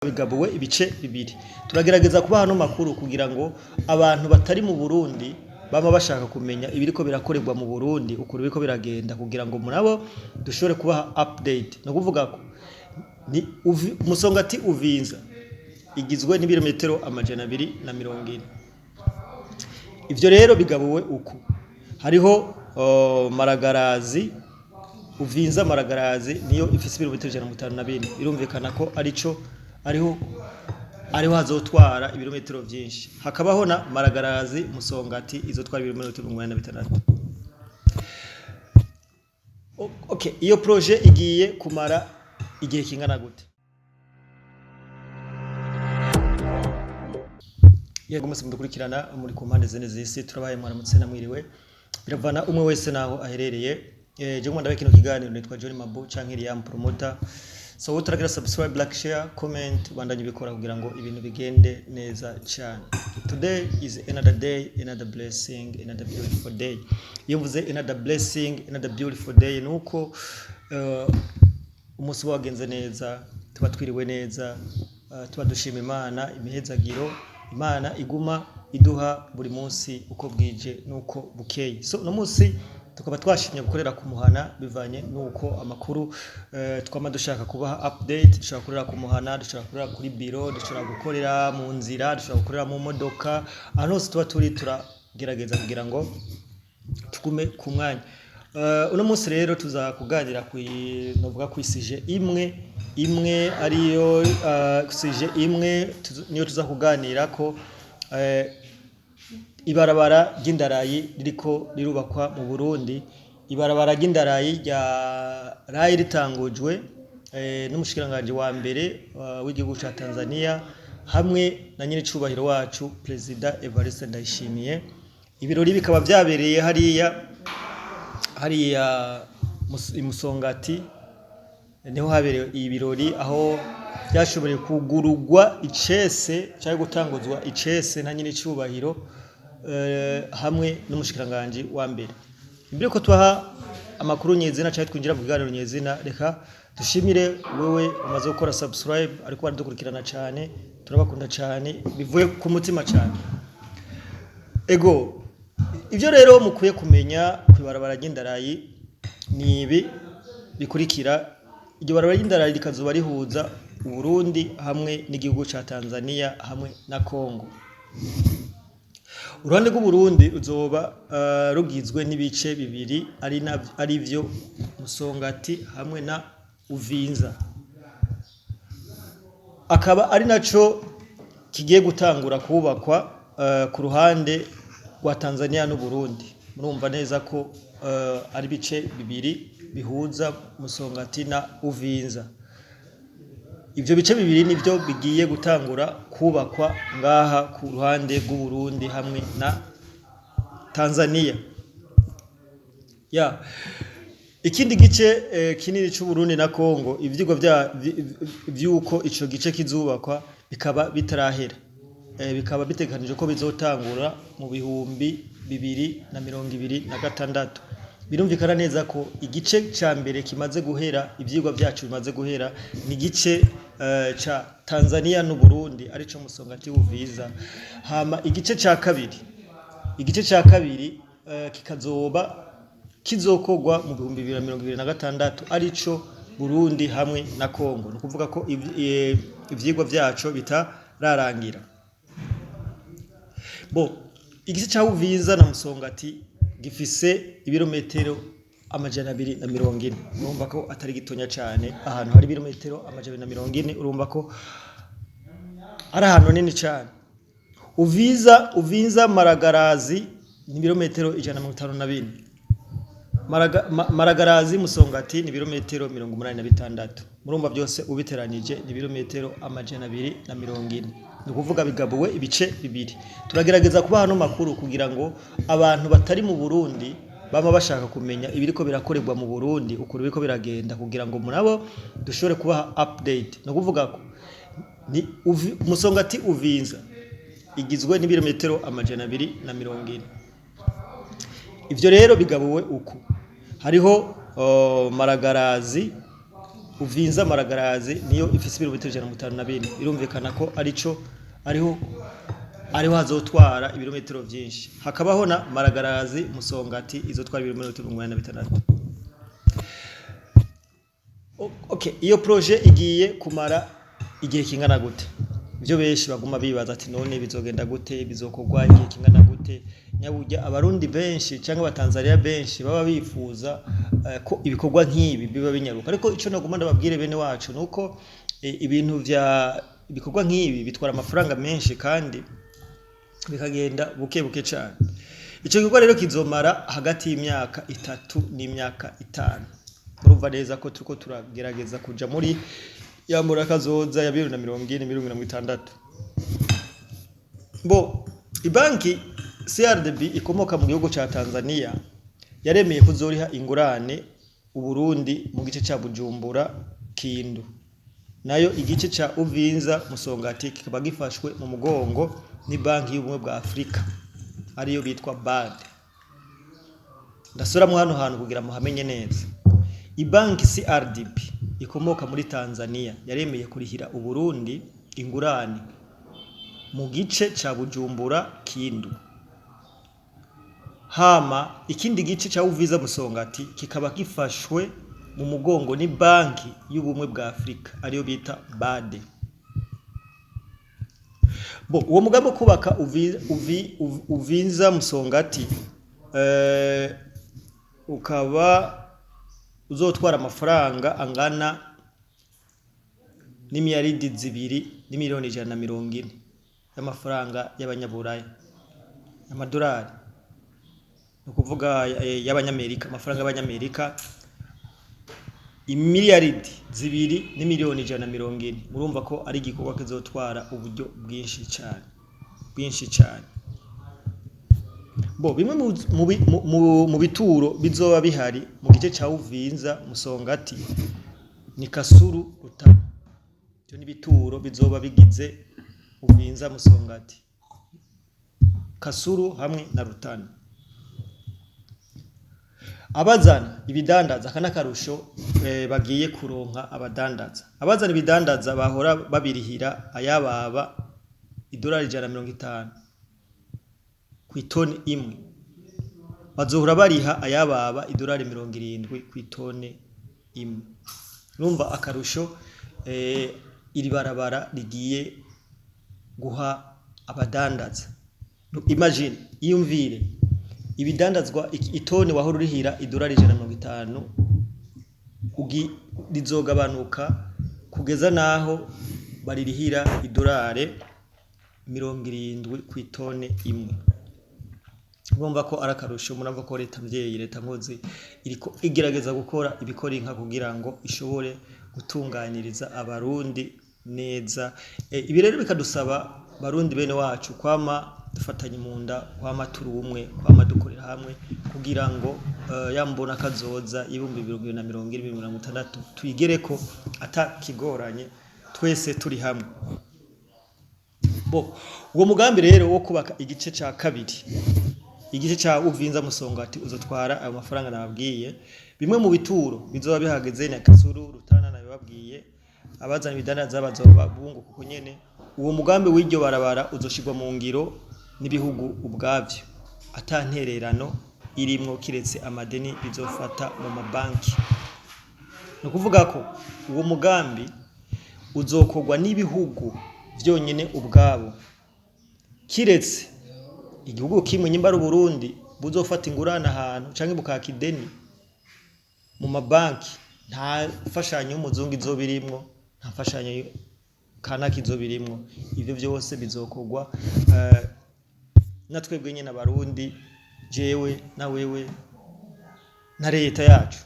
Bigabuwe ibice bibiri. Turagerageza kubaha ano makuru kugira ngo abantu batari mu Burundi bama bashaka kumenya ibiriko birakorerwa mu Burundi, ukuntu biriko biragenda, kugira ngo murabo dushobore kubaha update. No kuvuga ko ni Musongati Uvinza igizwe n'ibirometero 240. Ivyo rero bigabuwe uku: hariho Maragarazi Uvinza Maragarazi, niyo ifise ibirometero 154. Birumvikana ko arico ariho hazotwara ibirometero vyinshi. Hakabaho na Maragarazi Musongati izotwara ibirometero 86. Okay, iyo projet igiye kumara igihe kingana gute? Yego, mwese mudukurikirana muri ku mpande zine z'isi, turabaye mwaramutse na mwiriwe, biravana umwe wese naho aherereye. Je ndabe kino kiganiro nitwa John Mabu canke Liam Promoter. So utaragira subscribe, like, share, comment, bandanye ubikora kugira ngo ibintu bigende neza cyane. Today is another day, another blessing, another beautiful day. Iyo mvuze another blessing, another beautiful day, nuko umunsi uba wagenze neza, tuba twiriwe neza, tuba dushima Imana imihezagiro Imana iguma iduha buri munsi uko bwije nuko bukeye. So uno munsi tukaba twashimye gukorera ku muhana bivanye nuko amakuru twama dushaka kubaha update. Dushobora gukorera ku muhana, dushobora gukorera kuri biro, dushobora gukorera mu nzira, dushobora gukorera mu modoka. Ahantu hose tuba turi turagerageza kugira ngo tugume ku mwanya. Uno munsi rero tuza kuganira ku, novuga, ku sujet imwe imwe, ariyo sujet imwe niyo tuza kuganira ko ibarabara ry'indarayi ririko rirubakwa mu Burundi. Ibarabara ry'indarayi rya rayi ritangujwe n'umushikiranganji wa mbere w'igihugu ca Tanzania hamwe na nyenicubahiro wacu Perezida Evariste Ndayishimiye. Ibirori bikaba vyabereye hariya i Musongati, niho habereye ibirori, aho byashoboye kugurugwa icese cyangwa gutanguzwa icese na nyenicubahiro hamwe n'umushikiranganji wa mbere. Imbere ko tubaha amakuru nyezina cyangwa twinjira mu kiganiro nyezina, reka dushimire wewe umaze gukora subscribe ariko baradukurikirana cyane. Turabakunda cyane bivuye ku mutima cyane. Ego, ibyo rero mukwiye kumenya ku ibarabara ry'indarayi ni ibi bikurikira: iryo barabara ry'indarayi rikazoba rihuza Uburundi hamwe n'igihugu ca Tanzania hamwe na Congo. Uruhande rw'Uburundi ruzoba rugizwe n'ibice bibiri, ari vyo Musongati hamwe na Uvinza, akaba ari naco kigiye gutangura kubakwa ku ruhande rwa Tanzania n'Uburundi. Murumva neza ko ari ibice bibiri bihuza Musongati na Uvinza. Ivyo bice bibiri nivyo bigiye gutangura kubakwa ngaha ku ruhande rw'Uburundi hamwe na Tanzania. Ya, ikindi gice kinini c'Uburundi na Congo, ivyigwa vy'uko ico gice kizubakwa bikaba bitarahera. Bikaba bitegekanijwe ko bizotangura mu 2026. Birumvikana neza ko igice ca mbere kimaze guhera, ivyigwa vyacu bimaze guhera, ni igice ca Tanzania n'Uburundi, arico Musongati Uvinza. Hama igice ca kabiri kikazoba kizokorwa mu 2026, arico Burundi hamwe na Congo. Ni ukuvuga ko ivyigwa vyaco bitararangira. Bo igice ca Uvinza na Musongati gifise ibirometero 240. Urumva ko atari gitonya cane. Ahantu hari ibirometero 240, urumva ko ari ahantu hanini cane. Uvinza Maragarazi ni ibirometero 154. Maragarazi Musongati ni ibirometero 86. Murumva byose ubiteranije ni ibirometero 240. Ni ukuvuga bigabuwe ibice bibiri. Turagerageza kubaha ano makuru kugira ngo abantu batari mu Burundi bama bashaka kumenya ibiriko birakorerwa mu Burundi, ukuntu biriko biragenda, kugira ngo murabo dushobore kubaha update. No kuvuga ko ni Musongati Uvinza igizwe n'ibirometero 240. Ivyo rero bigabuwe uku: hariho Maragarazi. Uvinza Maragarazi niyo ifise ibirometero 154. Birumvikana ko arico ariho hazotwara ibirometero vyinshi. Hakabaho na Maragarazi Musongati izotwara ibirometero 86. Okay, iyo projet igiye kumara igihe kingana gute? Ivyo benshi baguma bibaza ati: "None bizogenda gute? Bizokorwa igihe kingana gute?" Nyaburya Abarundi benshi cyangwa Abatanzania benshi baba bifuza ko ibikorwa nk'ibi biba binyaruka. Ariko ico naguma ndababwire, bene wacu, nuko ibintu vya ibikorwa nk'ibi bitwara amafaranga menshi kandi bikagenda buke buke cyane. Ico gikorwa rero kizomara hagati y'imyaka 3 n'imyaka 5. Urumva neza ko turiko turagerageza kuja muri ya murakazoza ya 2040, 2060. Bo ibanki CRDB ikomoka mu gihugu ca Tanzania yaremeye kuzoriha ingurane Uburundi mu gice ca Bujumbura Kindu, nayo igice ca Uvinza Musongati kikaba gifashwe mu mugongo ni Banki y'Ubumwe bwa Afrika, ariyo bitwa BAD. Ndasubiramwo hano hantu kugira muhamenye neza. Ibanki CRDB ikomoka muri Tanzania yaremeye kurihira Uburundi ingurane mu gice ca Bujumbura Kindu, hama ikindi gice ca Uvinza Musongati kikaba gifashwe mu mugongo ni Banki y'Ubumwe bwa Afrika, ariyo bita BAD. Bo uwo mugambi wo kubaka Uvinza Musongati ukaba uzotwara amafaranga angana n'imiyaridi 2 n'imiliyoni 140 y'amafaranga y'abanyaburaya, amadolari, ni ukuvuga y'abanyamerika, amafaranga y'abanyamerika imiliyaridi 2 n'imiliyoni 140. Murumva ko ari igikorwa kizotwara uburyo bwinshi cyane, bwinshi cyane. Bo bimwe mu bituro bizoba bihari mu gice ca Uvinza Musongati ni Kasuru, Rutana. Ivyo ni ibituro bizoba bigize Uvinza Musongati, Kasuru hamwe na Rutana. Abazana ibidandaza, aka n'akarusho bagiye kuronka abadandaza. Abazana ibidandaza bahora babirihira ayababa idolari 150 kw'itoni imwe, bazohora bariha ayababa idolari 70 kw'itoni imwe. Urumva akarusho iri barabara rigiye guha abadandaza. Imagine, iyumvire ibidandazwa, itoni wahora urihira idolari 150 rizogabanuka kugeza naho baririhira idolari 70 kw'itoni imwe. Urumva ko ari akarusho. Murumva ko leta mvyeyi, leta nkozi, iriko igerageza gukora ibikora inka kugira ngo ishobore gutunganiriza Abarundi neza. Ibi rero bikadusaba, Barundi bene wacu, kwama dufatanye mu nda, kwama turi umwe, kwama dukorera hamwe kugira ngo ya mbona kazoza y'2040, 2060 tuyigereko ata kigoranye, twese turi hamwe. Bo uwo mugambi rero wo kubaka igice ca kabiri, igice ca Uvinza Musongati, uzotwara ayo mafaranga nababwiye. Bimwe mu bituro bizoba bihageze na Kasuru, Rutana nabibabwiye. Abazana ibidandaza bazoba bunguka uko nyene. Uwo mugambi w'iryo barabara uzoshirwa mu ngiro n'ibihugu ubwavyo ata ntererano irimwo, kiretse amadeni bizofata mu mabanki. Ni ukuvuga ko uwo mugambi uzokorwa n'ibihugu vyonyene ubwabo, kiretse igihugu kimwe, nyimba ari Uburundi, buzofata ingurane ahantu canke bukaka ideni mu mabanki. Nta mfashanyo y'umuzungu izoba irimwo, nta mfashanyo kanaka izoba irimwo. Ivyo vyose bizokorwa na twebwe nyene Abarundi, jewe na wewe na leta yacu.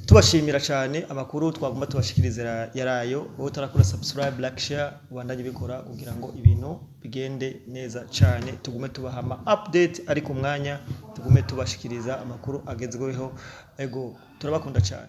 Tubashimira cyane. Amakuru twagomba tubashikiriza yarayo. Wowe utarakora subscribe, like, share, ubandanye bikora kugira ngo ibintu bigende neza cyane. Tugume tubaha ama update ari ku mwanya, tugume tubashikiriza amakuru agezweho. Ego, turabakunda cyane.